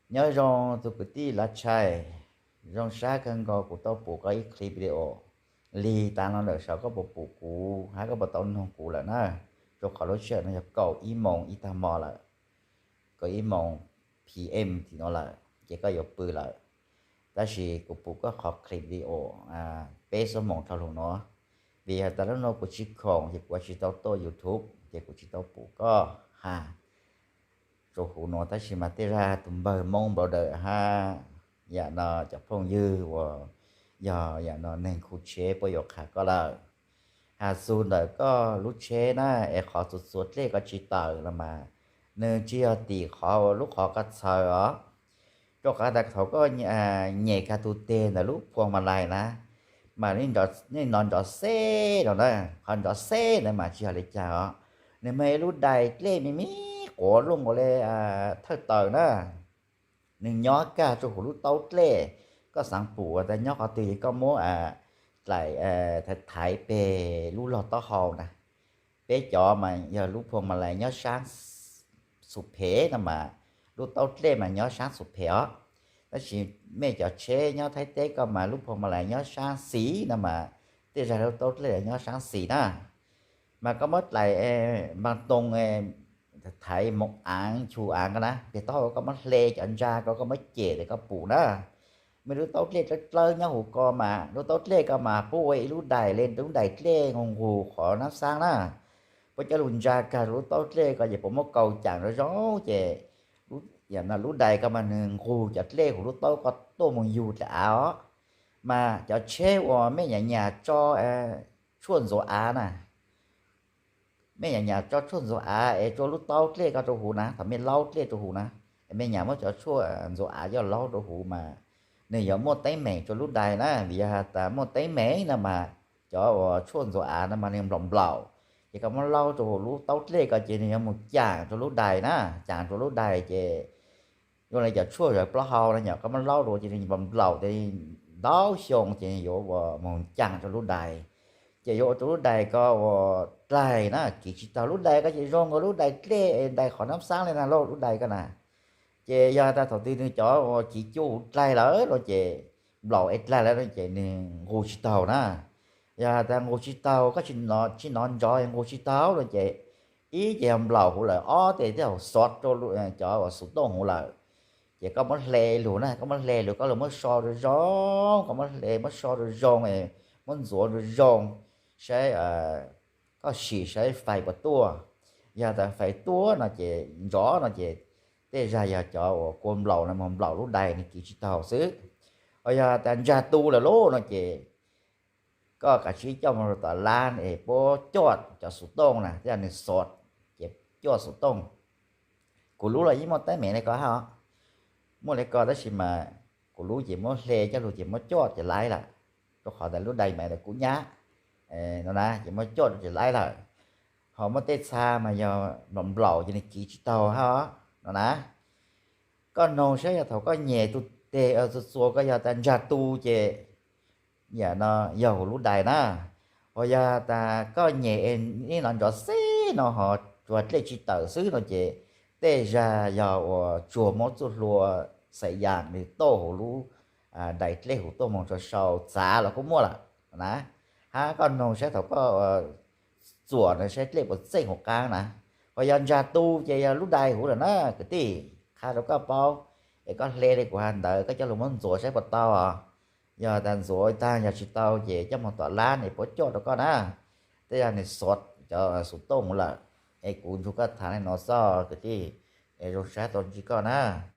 Nyob zoo tus kwv tij Lav Tshais, zoo sab kawg nkaus kuv tau pum koj ib clip video. Lig tas no lawm saib koj puas pum kuv hab koj puas tau noog kuv lawm na. Rau qhov lub sij hawm no yog kaum ib moos ib tag hmo lawm, kaum ib moos P M tim no lawm ces koj yuav pw lawm. Tab sis kuv pum koj qhov clip video peb xuab moos dhau los no, vim has tas lub no kuv tsis khoom ces kuv tsis tau tuaj YouTube ces kuv tsis tau pum koj has rau huv no. Tab sis mas tej zag tus npawg Hmoob npau daws hab yam no cov phooj ywg uas yog yam no neeg khu tsheb puab yuav qha koj lawm. Has txug ntawm koj lub tsheb na, es qhov txuas txuas dlej koj tsis tawm los mas nws tsis yog tim qhov lub qhov koj txhawv os. Rau qhov tas thaum koj nyem kag tus teg ntawm lub phuas mas lais na, mas nej nrov xeb no na, qhov nrov xeb ntawd mas tsis yog li cas os. Nws muaj ib lub dais dlej me me quav luaj nkaus li thawj taws na, nws nyob kag rau huv lub taub dlej. Koj xaav pum tas nyob qhov twg ces koj muab dlaim thaiv thaiv peg lub log taub hau na. Peb cov mas yog lub phuas mas lais nyob saab xu phem no mas lub taub dlej mas nyob saab xu phem os. Tab sis mej cov tsheb nyob Thaib teb koj mas lub phuas mas lais nyob saab xis no mas tej zag lub taub dlej nyob saab xis na. Mas koj muab dlaim npaa too thaiv moov aav chu aav ko na, peg taub hau koj muab hle cov ntsa ko koj muab cem tas koj pum na. Mej lub taub dlej dlawb dlawb nyob huv ko mas lub taub dlej ko mas puab ua ib lub dais le lub dais dlej nqug nqug qhov nab xaab na. Puab coj lug ntsa kag rau lub taub dlej ko ces puab muab kaus caam zoo zoo ces lub dais ko mas nws nqug cov dlej huv lub taub ko tuaj moog yug dlaim av os. Mas cov tsheb uas mej nyam nyam tso tshuaj ntxuav av na, mej nyam nyam tso tshuaj ntxuav av es rua lub taub dlej ko rau huv na, thaum mej laub dlej rau huv na, es mej nyam muab cov tshuaj ntxuav av coj laub rau huv mas nws yuav muaj teeb meem rua lub dais na. Vim yog has tas muaj teeb meem no mas cov uas tshuaj ntxuav av no mas nws nplaum nplaum, ces koj muab laub rau huv lub taub dlej ko ces nws yuav moog caam rua lub dais na, caam rua lub dais ces zoo le cov tshuaj zawv plaub hau na yom, koj muab laub rau ces nws nplaum nplaum ces ntau xyoo ces yuav ua moog caam rua lub dais, ces yuav ua rau lub dais ko ua dlaig na, kiv tsis taug. Lub dais ko ces zoo nkaus lub dais dlej, dais qhov nab xaab le na lauj, lub dais ko na. Ces yog tas thaum twg nws cov uas kiv cuj huv dlaig lawm no ces, nplaum es dlaig lawm no ces nws nqug tsis taug na. Yog tas nqug tsis taug, koj tsis nov ntsov nqug tsis taug no ces ib ces yog nplaum huv lawm, ob ces tej zaum xov rau cov uas xuv tooj huv lawm. Ces koj muab hle lug na, koj muab hle lug, koj lug muab so zoo zoo, koj muab hle muab so zoo zoo, muab ntxuav zoo zoo, saib koj sim saib fais puas tuaj. Yog tas fais tuaj no ces ntsov no ces tej zag yog cov uas kua nplaum no moog nplaum lub dais nws kiv tsis taug xwb. Ho yog tas ntsag tu lawm lauj no ces koj kav tsij coj moog rau tom lab es puab coj cov xuv tooj na, tej zag nws xov ces coj xuv tooj. Kuv lub los yeej muaj teeb meem le ko hab, muaj le ko tab sis mas kuv lub ces muab hle coj lug ces muab coj ces laib lawm, rau qhov tas lub dais mas kuj nyab no na, ces muab coj rau ces laib lawm. Ho muaj tej txha mas yog nplaum nplaum ces nws kiv tsis taug hab no na. Koj noog saib yog thaum koj nyem tus teg txuas txuas koj yog tas ntsag tu ces yam no yog huv lub dais na. Ho yog tas koj nyem nov ntsov xeb no ho tsuag dlej tsis tawm xwb no ces tej zag yog uas tsuag muab txuj hlua xaim yaam nws tauj huv lub dais dlej huv tuaj moog rua sau txav los kuj muaj lawm na. Hab koj noog saib thaum koj txuas no saib dlej puas txeej huv qaab na. Ho yog ntsag tu ces yog lub dais huv lawm na kwv tij, qha rau koj paub es koj hle li kuv has ntawd koj coj lug muab ntxuav saib puas tau os. Yog tas ntxuav taag yog tsis tau ces coj moog tom lab es puab coj rau koj na. Tej zag nws xov cov xuv tooj huv lawm. Es kuv nrug koj thaam le no xwb kwv tij, es zoo sab tau ntsib koj na.